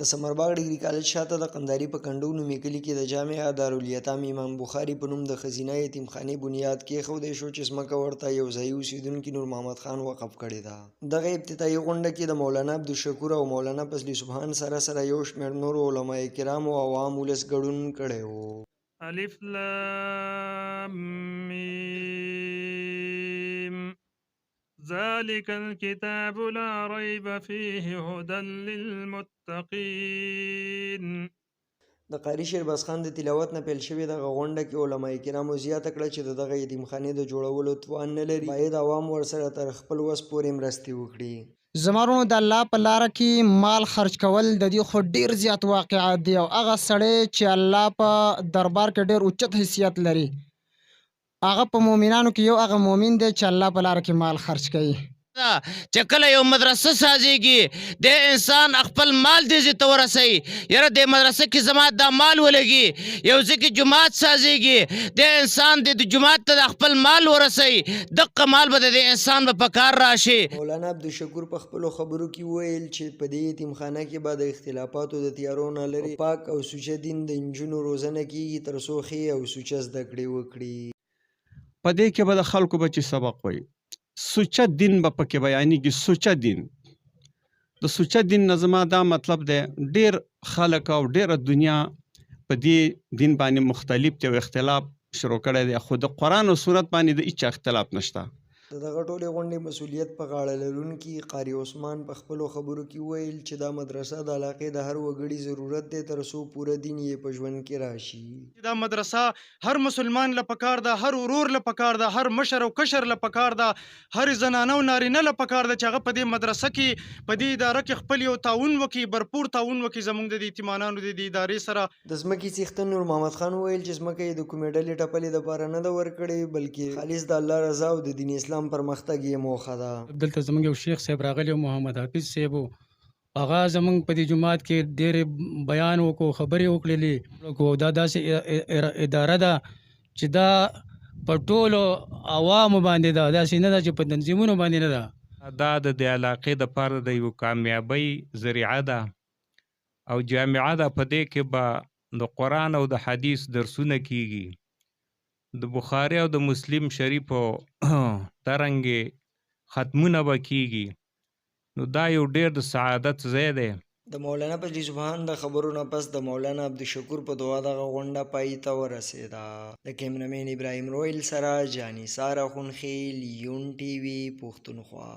د ثمرباغ ډګري کالج شاته د قنداري په کنډو نومي کلي کې د جامعه دارالیتام امام بخاري په نوم د ښځینه یتیمخانې بنیاد کېښودی شو چې ځمکه ورته یو ځايي اوسېدونکي نور محمد خان وقف کړې ده. دغه ابتدايي غونډه کې د مولانا عبدالشکور او مولانا فضلي سبحان سره سره یو شمېر نورو علماء کرامو او عام ولس ګډون کړی و. الف لام میم ذلك الكتاب لا ريب فيه هدى للمتقين. د قاري شیرباز خان د تلاوت نه پیل شوې دغه غونډه کې علماء کرامو زیاته کړه چې د دغه یتیمخانې د جوړولو توان نه لري، باید عوام ورسره تر خپل وس پورې مرستې وکړي. زما وروڼو د الله په لاره کې مال خرچ کول د دې خو ډېر زیات واقعات دي او هغه سړی چې الله په دربار کې ډېر اوچت حیثیت لري هغه په مؤمنانو کې یو هغه مؤمن دی چې الله په لاره کې مال خرچ کوي. چې کله یو مدرسه سازیږي د انسان خپل مال دې ځای ته ورسوي، یاره دې مدرسه کې زما دا مال ولګي. یو ځای کې جومات سازیږي، د انسان دې د جومات ته د خپل مال ورسوي، دقه مال به د دې انسان به په کار راشي. مولانا عبدالشکور په خپلو خبرو کې وویل چې په دې یتیمخانه کې به د اختلافاتو د تیارو نه لرې په پاک او سوچه دین د نجونو روزنه کیږي تر څو ښې او سوچه زده کړې وکړي. په دې کې به د خلکو بچي سبق وایي، سوچه دین به پکې بیانېږي. سوچه دین، د سوچه دین نه زما دا مطلب دی، ډیر خلک او ډیره دنیا په دې دین باندې مختلف دی او اختلاف شروع کړی دی، خو د قرآن او سنت باندې د هیچا اختلاف نشته. د دغه ټولې غونډې مسوولیت په غاړه لرونکي قاري عثمان په خپلو خبرو کې وویل چې دا مدرسه د علاقې د هر وګړي ضرورت دی تر څو پوره دین یې په ژوند کې راشي. دا مدرسه هر مسلمان له پکار ده، هر ورور له پکار ده، هر مشر او کشر له پکار ده، هر زنانه او نارینه له پکار ده چې هغه په دې مدرسه کې، په دې اداره کې خپل یو تعاون وکړي، برپور تعاون وکړي زمونږ د دې یتیمانانو د دې ادارې سره. د ځمکې څښتن نور محمد خان وویل چې ځمکه یې د کومې ډلې ټپلې دپاره نه ده ورکړې، بلکې خالص د الله رضا او د دین اسلام پرمختګ یې موخه ده. دلته زمونږ یو شیخ صاحب راغلی و، محمد حافظ صاحب و، هغه زمونږ په دې جومات کې ډېر بیان وکړو، خبرې وکړلې. دا داسې اداره ده چې دا په ټولو عوامو باندې ده، داسې نه ده چې په تنظیمونو باندې نه ده. دا د دې علاقې دپاره د یو کامیابۍ ذریعه ده او جامعه ده. په دې کې به د قرآن او د حدیث درسونه کیږي، د بخاري او د مسلم شریف دارنګې ختمونه به کیږي، نو دا یو ډیر د سعادت ځای دی. د مولانا فضلي سبحان د خبرو نه پس د مولانا عبدالشکور په دعا دغه غونډه پای ته ورسېده. د کیمرمین ابراهیم رویل سره جاني ساره خونخیل، یون ټي وي، پښتونخوا.